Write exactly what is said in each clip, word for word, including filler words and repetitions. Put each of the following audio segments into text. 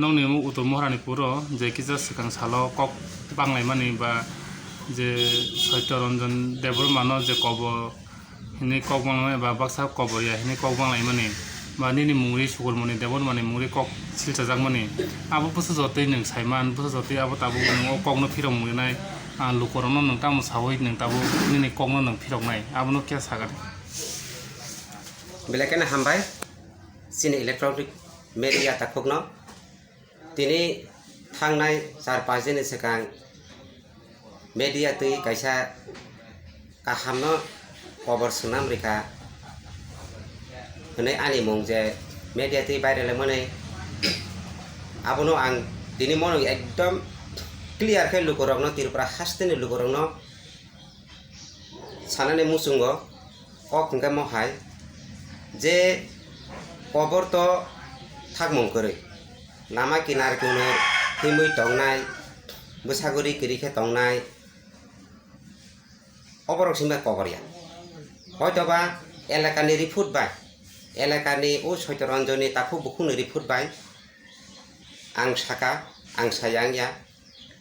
Nokni Uttor Mohorani puro je kisa swkang salo kok banglaimani ba je Saitya Ranjan Debbarmano je kobor hinwi kok banglaimani ba baksa kobor ya hinwi kok banglaimani ba nini mungri Sukulmani Debbarmani mungri kok silchajakmani, abo bwsa jotwi nwng saiman, bwsa jotwi abo tabuk nwng o kokno phirok mungrinai, ah, lukurokno nwng tamo sawi nwng tabuk nini kokno nwng phiroknai, abono khe sakha. Belai kheno hambai chini electronic media takhukno. Tini thangnai char panch din ni swkang media twi kaisa kahamno kobor swnam rikha hwnwi ani mung je media twi viral wngmani, abono ang tini mono ekdom clear khe lukurokno, Tripura hasteni lukurokno sanani muchungo kok hwnkhe mohai je kobor to thakmung kwrwi, lama kinar kunur himwi tongnai, bwsaguri kwrwi khe tongnai, oborok simi kobor ya. Hoitoba elakani report bai, elakani o Saitya Ranjani takhuk bukhukni report bai ang saka, ang saya wngya.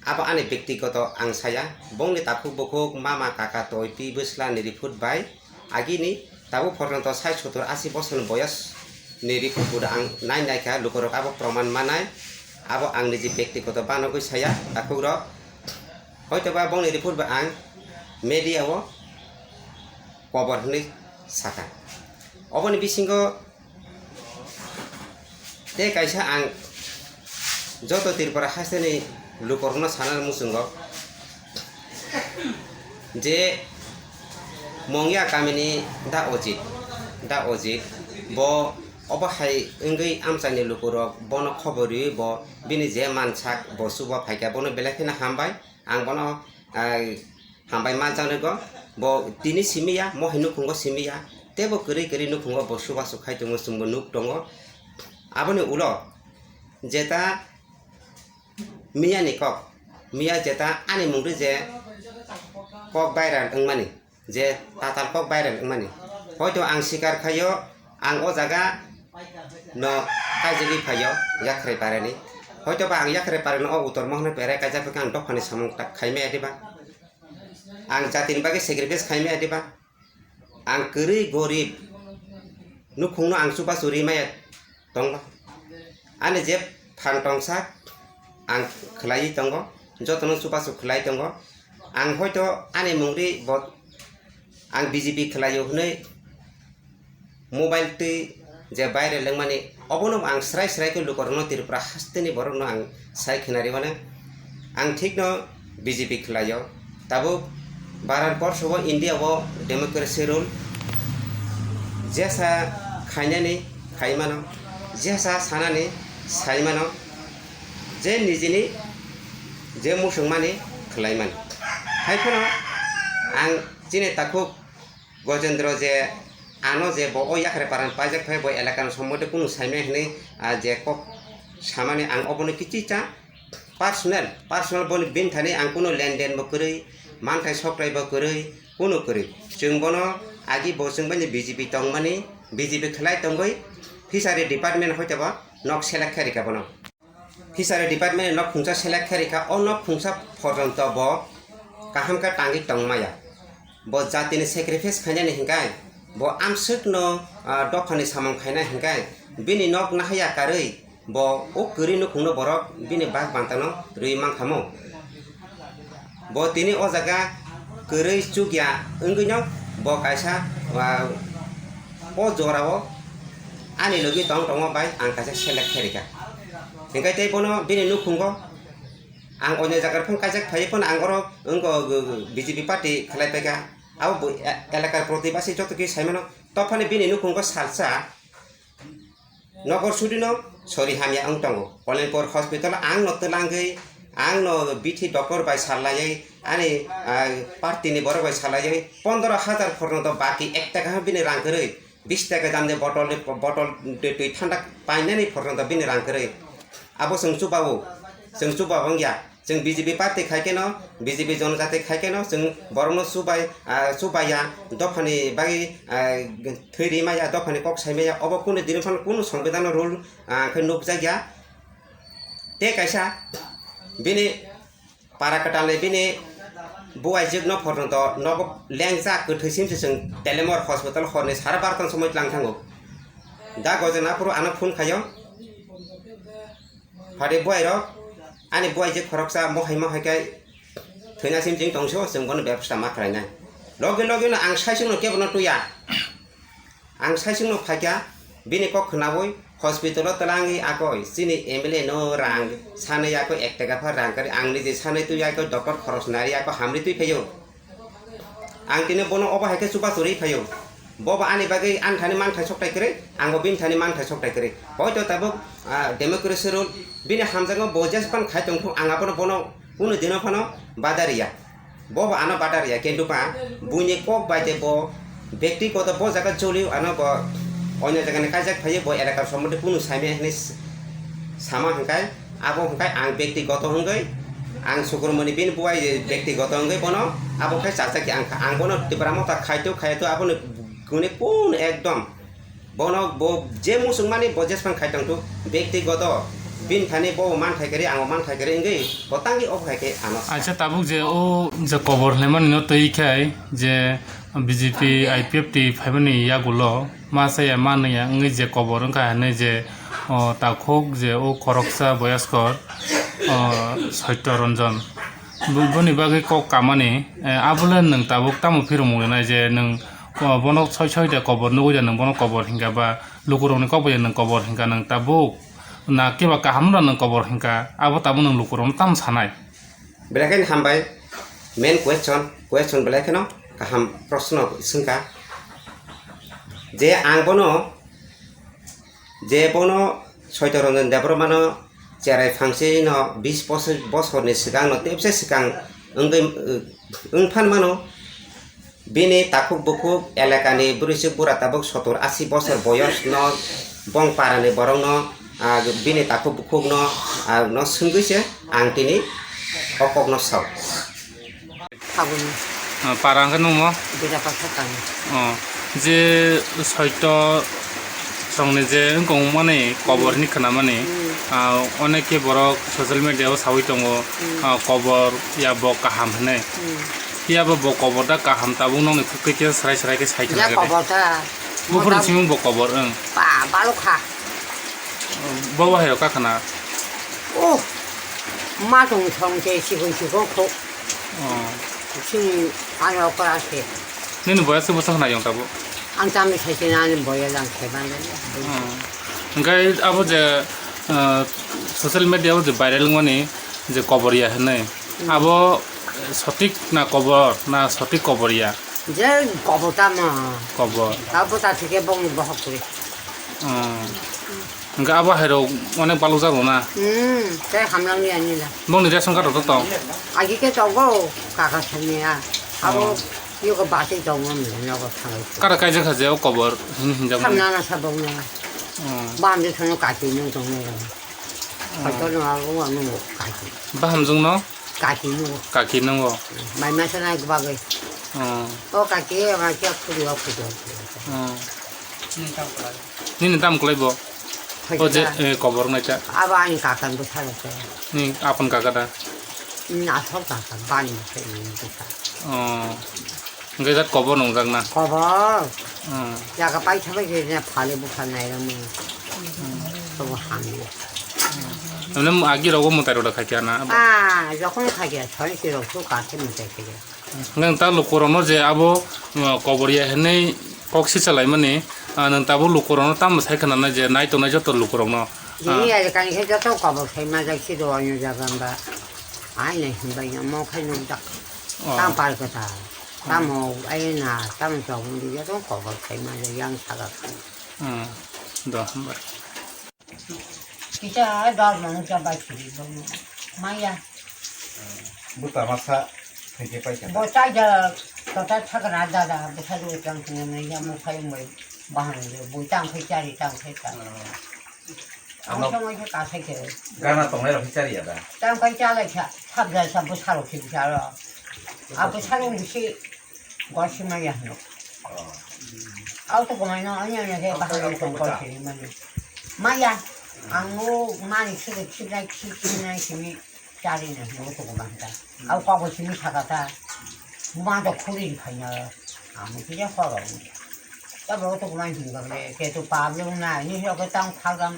Abo ani bektigoto ang saya, bongni takhuk bukhuk, mama, kaka, toi, pi, bwsla ni report bai agini tabuk porjonto sait sottor asi bosorni boyos ni report bo ang nai naikha, lukurok abo proman manai, abo ang niji bektigoto banogwi saya takhukrok. Hoitoba bongni report bo ang media o kobor hwnwi sakha. Oboni bisingo tei kaisa ang joto Tripura hasteni lukurokno sana muchungo je Mongya kamini Da Ojit, Da Ojit bo obo hai wngwi amchaini lukurok bono khobor riwi bo bini je mansak bo chuba phaikha, bono belai kheno hambai. Ang bono, ah, hambai manjaknai go, bo tini simi ya, mohai nukhungo simi ya, teibo kwrwi kwrwi nukhungo bo chubachu khai tongo, chwngbo nuk tongo. Aboni ulo jeta miyani kok, miya jeta ani mungri je kok viral wngmani, je tatal kok viral wngmani, hoito ang sikar khaio, ang o jaga no kaijagwi phaio Yakhrai Parani. Hoito ba ang Yakhrai Parani o Uttor Mohorno perai kaijak khe ang dophani samung ta khaimaya diba? Ang jatini bagwi sacrifice khaimaya diba? Ang kwrwi gorib nukhungno ang chubachu rimaya tongba? Ani je phan tongsa ang khlaiwi tongo, jotono chubachu khlai tongo. Ang hoito ani mungri bo ang B J P khlaio hwnwi mobile twi je viral wngmani, obono ang srai srai khe lukurokno, Tripura hasteni borokno ang sai khna rwmano. Ang thikno B J P khlaio. Tabuk Bharat borsho o, India o democracy rule, jesa khainani khaimano, jesa sanani saimano, je nijini je muchungmani khlaimani. Hai phano ang chini takhuk Gojendro je ano je bo o Yakhrai Parani paijak phai, bo elakano sombonde kunu saimai hwnwi, ah, je kok samani ang obono kichicha personal, personal boni bini thani ang kunu lenden bo kwrwi, manthai sokrai bo kwrwi, kunu kwrwi. Chwng bono agi bo chwng bai B J P tongmani, B J P khlai tongwi fishery department hoite bo nok select khe rikha bono. Fishery department ni nok khungsa select khe rikha, o nok khungsa porjonto bo kaham khe tangwi tongmaya. Bo jatini sacrifice khainani hinkhai, bo amswkno, ah, dophani samung khaina hinkhai, bini nok nahaya karwi bo o kwrwi nukhungno borok bini bak bantano rwi mankha mo. Bo tini o jaga kwrwi chukya wngwino bo kaisa, ah, o jorao ani logi tong tongma bai ang kaisa select khe rikha. Hinkhe tei bono bini nukhungo ang onyo jaga phano kaijak phaiwi phano ang oro wngkha B J P party khlai paikha. Abo bo e-, elakar protibasi joto khe saimano. Tophani bini nukhungo salsa Nokor sudino sori hamya wng tongo. Kolenpur hospital ang no twlangwi, ang no bithi doctor bai salaiwi, ani, ah, party ni borok bai salaiwi pondro hajar porjonto baki ek taka bini rang kwrwi, bis taka damni botol ni, botol twi, twi thanda painani porjonto bini rang kwrwi. Abo chwng chubawo, chwng chuba wngya. Chwng B J P party khai kheno, B J P jonojati khai kheno, chwng borokno chubai, ah, chubaiya, dophani bagwi, ah, thwi rimaya, dophani kok saimaya, obo kunu dini phano kunu songbidano rule, ah, khe nukjakya. Tei kaisa bini para kwtalni bini buaijwkno phorno do nogo lengjak kwthwi simse chwng Telemor hospital horni sara bartan somoi tlang thango. Da gojana phuru ano phone khaio. Hade buairok ani buaijwk khoroksa mohai mohai khe thwina simjing tongso chwng bono bebostha ma khlainai. Logi logi no ang saichung no kebo no tuya. Ang saichung no phaikha, bini kok khnaui hospital o twlangwi akoi, chini M L A no rang sanai akoi, ek taka pha rang kari, ang niji sanai twi akoi, doctor khoros nari akoi, hamri twi phaio. Ang tini bono obo hai khe chuba churi phaio. Bo bo ani bagwi ani thani manthai soktai kwrwi, ang bo bini thani manthai soktai kwrwi. Hoito tabuk, ah, democracy rule, bini hamjakma bo jespan khai tongthung, ang abono bono kunu dino phano badariya. Bo bo ano badariya, kintu ba buini kok bai tei bo bektigoto bo jaga choli ano bo onyo jagani kaijak phaiwi bo elakar sombonde kunu saimaya hinwi s-, sama hwnkhe abo hwnkhe ang bektigoto hwngwi ang Sukurmoni bini buai bektigoto hwngwi bono abo khai chakchakya ang kha. Ang bono Tipra Motha khaito khaito abono kune kunu ekdom Bono bo je muchungmani bo jesphang khai tongthok, bektigoto bini thani bo manthai kwrwi, ang manthai kwrwi wngwi bo tangwi obo hai khe ano sa. Acha, tabuk je o je kobor hwnwi mani no twi khai je B J P I P F T phaimani yagulo ma saya ma nungya wngwi je kobor wngkha hinwi je o takhuk je o khoroksa boyoskor o Saitya Ranjan. Bo-, boni bagwi kok kamani, eh, abole nwng tabuk tamo phirumung rinai je nwng, oh, bono soi soi de kobor nugwi de nwng bono kobor hinkha ba lukurokni kok bai nwng kobor hinkha nwng tabuk na keba kaham no nwng kobor hinkha abo tabuk nwng lukurokno tamo sanai? Belai kheno hambai, main question, question belai kheno kaham proshno swngkha je ang bono Je bono Saitya Ranjan Debbarmano cherai phangsino bis bosor, bosorni swkangno tebsa swkang wngwi, wng phan mano. Bini takhuk bukhuk elakani bwrwisuk bura tabuk sotor asi bosor boyosno bong parani borokno, ah, bini takhuk bukhukno, ah, no swngwi se ang tini o kokno sao. Phaboni. Ah, para hwnkhe nungmo? Bira paksa tang. Oh, je Saitya songni je wngkong mani kobor hinwi khwnamani, hmm, ah, onek khe borok social media o sawi tongo, hmm, ah, kobor ya bo kaham hinwi. Hmm. Phiya bo, bo kobor da kaham tabuk nokni khuk khe khe srai srai khe sai khna. Ya kobor da. Buphuru simi bo kobor wng. Ba, balok kha. Bo bo hai rok kakhna. Oh, ma tong thong te sikon sikon kho. Oh. Sini ano kora se. Nini boya se bwswk khna yong tabo? Ang tamo sai se nani boya lang se ban. Oh. Hingkai abo je, ah, social media o je viral wngmani je kobor ya hinwi. Hmm. Abo sotik na kobor na sotik kobor ya? Je kobor tamo. Kobor. Abo ta thike bongni bohok kuri. Oh. Hingke abo hai rok onek balok jak rok na? Hmm, tei hamlang ya nila. Bongni ration card rok to tong? Agi ke tongo, kaka thangya. Abo, oh, yogo bati tongo, nogo thangai. Kara kaijak kha je o kobor, hin, hinjak mani? Hamlang na sabong na. Oh. Bam de thono kati nung tongo. Oh. Kaitor no ago ano kati. Bahamjwk no? Kaki nungo. Kaki nungo. Mai masa na bagwi. Oh. O kaki, o kaki, o khuri, o khuri, o khuri. Oh. Nini tam kwlai bo? Phaikha. O je, eh, kobor nai ta. Abo ani kakan bo salo se. Ni apon kaka da? Ni asol kaka, bani se ni kaka. Oh. Hingke jat kobor nungjak na? Kobor. Hmm. Jaga paisa bai khe na phale bupha nairang mani. Hmm. Tobo hamya. Emne agi rogo mwtai rok da khaikya na? Ah, jokhon khaikya, soi si rok su kake mwtai khaikya. Nwng ta lukurokno je abo, uh, kobor ya hinwi kok sichalaimani, ah, nwng tabuk lukurokno tamo sai khwnanai je nai tongnai joto lukurokno? Jini ah, ya kani khe joto kobor sai majak si do onyo jaga ba. Ai nai himbai no mo khai nukjak. Oh. Tang pal kata. Tamo ayena, tamo chok mundi ya tong kobor khai ma ya yang saga. Hmm. Do, hambai. Kita dor manu cha bai chiri bang. Maya. Buta masa, theke pai kata. Bo cha ja, kota thakra dada, bo cha jo chang kene ya mo khai mo bahang jo, bo tang khai chari, tang khai ta. Hmm. Ang ano songwi khe kathai khe. Gana tongnai rok khe chariya da? Tang kai chalai kha, sabjai sa bwsarok khe bwsarok. Abo bwsarok ni se gosi maya hino. Oh. Auto ko mai no, anya anya khe bahai ko gosi mani. Maya. Ang o mani siri khibnai khibnai simi chari na hinwi tuku manta. Au kok bo simi saka ta. Buma to khuri khaina. Ang kisa khoro. Ta bo tuku man hinga le ke tu pablo na ni ho ke tang phagam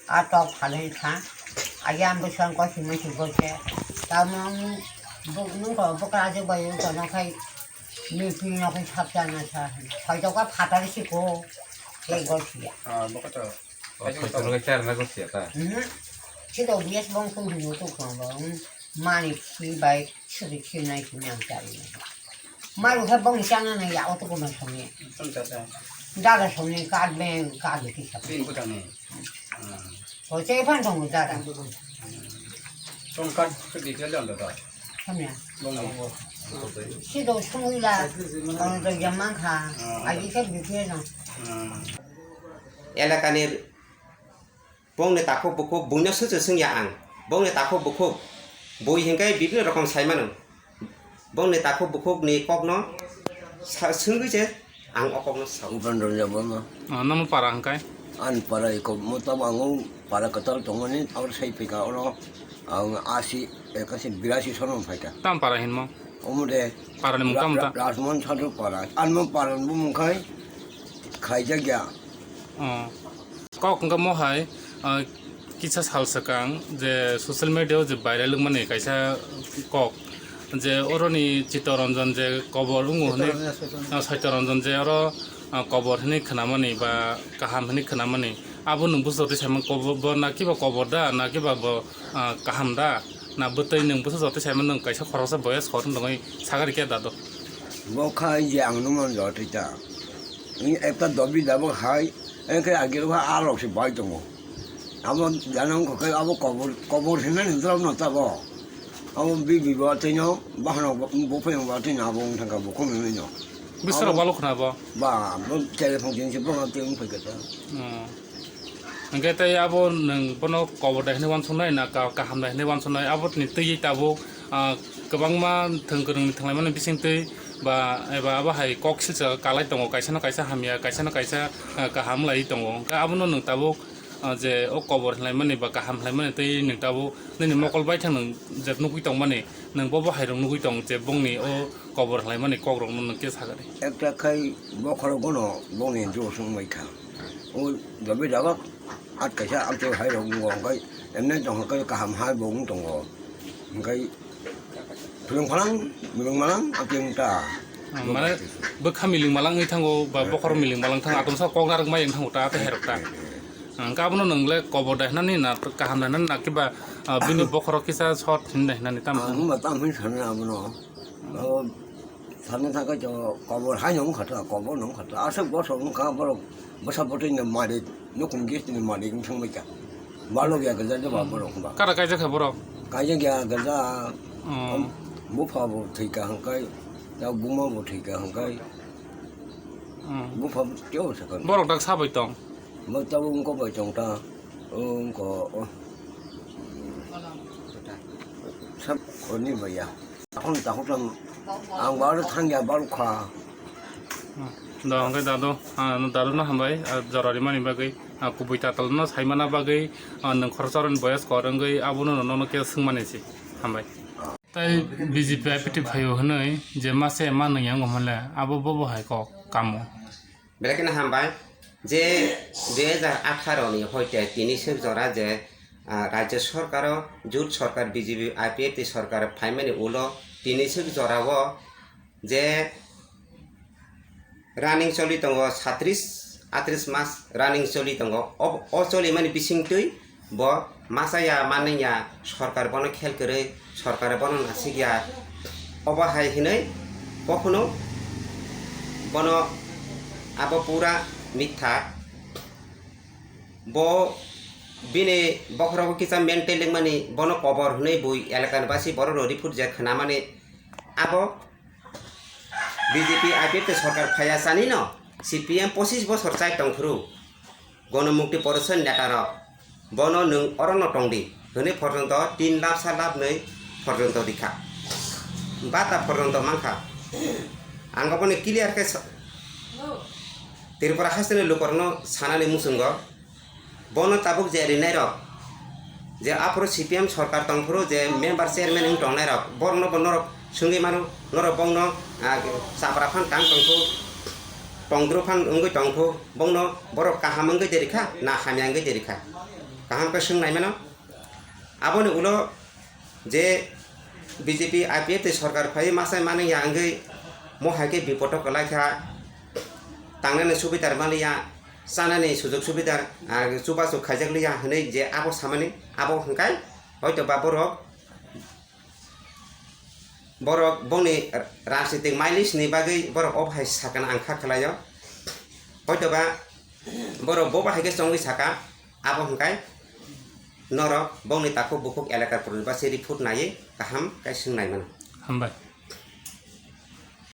a tok phalen kha. Ayam bo sang ko simi sing ko se. Ta mang bu nu ko bu ka je ba yu ko na khai. Ni pi na khai sap ta na sa. Khai to ka phatar si ko. Ke go siya. Ah, bo ka to. Hospital charna ko siya ta. Mhm. Sida bias bong song dino to kong bong. Mani si bai suri si nai si nang chari. Maru he bong chana na ya oto ko ma song ye. Tong cha cha. Dada song ye kad be kad be ki sa. Pin ko tang ni. Ah. Ko che phan song dada. Tong kad ke di ke lon da. Samya. Bong ni. Sida song ila. Ko to ya man kha. Ah. Aji ke bi ke na. Ah. Elakani bongni takhuk bukhuk buino swchwswng ya ang. Bongni takhuk bukhuk bui hinkhe bibinno rokom sai mano. Bongni takhuk bukhukni kokno sa-, swngwi se ang o kokno sao. Upendra Debbarma. Ah, nomo para hwnkhe? Ani para eko mo tamo ang o para kwtal tongmani abo sai phika oro ang asi, ekasi birasi sono phaika. Tam para hinmo? Omo de Parani mung tamo ta? Ra-, Rajmon Chadro para. Ani mo para bumung khai khaijak ya. Oh. Kok hwnkhe mo hai, ah, kisa sal swkang je social media o je viral wngmani kaisa kok, je oroni Chittoranjan je kobor wngo hwnwi, Chittoranjan, Chittoranjan. Ah, Chittoranjan je oro, ah, kobor hwnwi khwnamani ba kaham hwnwi khwnamani, abo nwng bujo twi saimang kobor bo na kiba kobor da na kiba bo, ah, kaham da na bwtwi nwng bujo twi saimang nwng kaisa khoroksa boyas hor wng tongwi sagari khe da do. Bo khai je ang nung man jotwi ta. Ekta dobi dabok hai, engkhe agir kha a rok se bai tongo. Abo jana wngkha khe abo kobor, kobor hinani drop no tabo. Abo bibi bo twi no, bahano bo, bo phai ba twi no abo wng thangkha bo khum hinwi no. Biswrok Abo balo khna bo? Ba, bo telephone din se bo twi wng phai kha ta. Hmm. Hwnkhe tei abo nwng bono kobor dai hinwi uansuknai na ka-, kaham dai hinwi uansuknai, aboni twiwi tabuk, ah, kwbangma thwng kwrwngni thwnglaimani bisingtwi ba eba abo hai kok silsa kalai tongo, kaisano kaisa hamya, kaisano kaisa, ah, kaham lai tongo. Hwnkhe abono nwng tabuk, ah, je o kobor hinlaimani ba kaham hinlaimani tei nwng tabuk nini mokol baithang nwng je nugwi tongmani, nwng bo bo hairok nugwi tong je bongni o kobor hinlaimani kokrokno nwng khe sagani. Ekta khai bokhorok bono bongni josong bai kha. O dobe dago at kaisa amtwi hai rok wng kha, emne tong kha kaham hai bo wng tongo. Hwnkhe phwrwng phalang, mwrwng malang amtwi wng ta. Ah, mane bwkha miling malang wng thango ba bokhorok miling malang thango, atomsa kok narwk mai wng thango ta, tei hai rok ta. Eh, eh, eh. Hwnkhe abono nwng le kobor dai hinani na kaham dai hinani na kiba, ah, bini bokhorok kisa short hinwi dai hinani tamo? Ah, wngma tamo hinwi sana abono. Abo sana thangkhe to kobor hai nong kha ta, kobor nong kha ta. Aswk bosor wng kha borok bwsa bwtwi ni malik, nukhung gis ni malik wng thang bai kha. Balok ya gajak de ba borok ba. Kara kaijak kha borok? Kaijak ya gajak. Oh. Bupha bo thwi kha hwnkhe, ya buma bo thwi kha hwnkhe. Hmm. Bupha teo sa kha. Borok dak sa bai tong? Bo tabuk wngkok bai tong ta, wngkok, o. Sab khorni baiya. Aphano takhuk tang, ang baro thangya baro kha. Da, hwnkhe dadu, ah, dadu no hambai, ah, jora rimani bagwi, ah, kubui tatal no saimana bagwi, ah, nwng khoroksa rokni boyas kor wngwi abono nono khe swngmani se hambai. Tai B J P I P T phaio hwnwi je mase ma nwng yango hwnle abo bobo hai kok kamo. Belai kheno hambai je dui hajar atharo ni hoite tini swk jora je, ah, Rajya Sorkar o Jut Sorkar B J P I P F T sorkar phaimani ulo tini swk jora o je running choli tongo, satris atris mas running choli tongo. O, o cholimani bisingtwi bo masa ya, manwi ya, sorkar bono khel kwrwi, sorkar bono nasik ya. Obo hai hinwi bokhno bono abo pura mitha. Bo bini bokhorogo kisa mental wngmani, bono kobor hinwi bui elakani basi borok rw report je khnamani. Abo B J P I P F T sorkar phaiya chani no, C P M pochis bosor chai tongphuru, Gonomukti Porishod neta rok bono nwng orono tongdi hwnwi porjonto tin lab sa lab nwi porjonto rikha, bata porjonto mankha. Ang obono clear khe sa-, Tripura hasteni lukurokno sanani muchungo. Bono tabuk je rinai rok, je aphuru C P M sorkar tongphuru je member chairman wng tongnai rok, borokno bo norok swngwi mano, norok bongno, ah, chapra phan tang tongkhu, tongdru phan wngwi tongkhu, bongno borok kaham wngwi de rikha na hamya wngwi de rikha, kaham khe swngnai mano. Aboni ulo je B J P I P F T sorkar phai masai mani ya wngwi mohai khe bipodo kwlai kha, tangnani subidar mani ya, chanani sujog subidar, ah, chubachu khaijak liya hwnwi je abo samani, abo hwnkhai hoito ba borok, borok bongni rajnitik mileage ni bagwi borok obo hai sakha na ang kha khlaio. Hoito ba borok bo bahai khe chongwi sakha, abo hwnkhai norok bongni takhuk bukhuk elakar puri ba se report naiwi kaham khe swngnai mano. Hambai.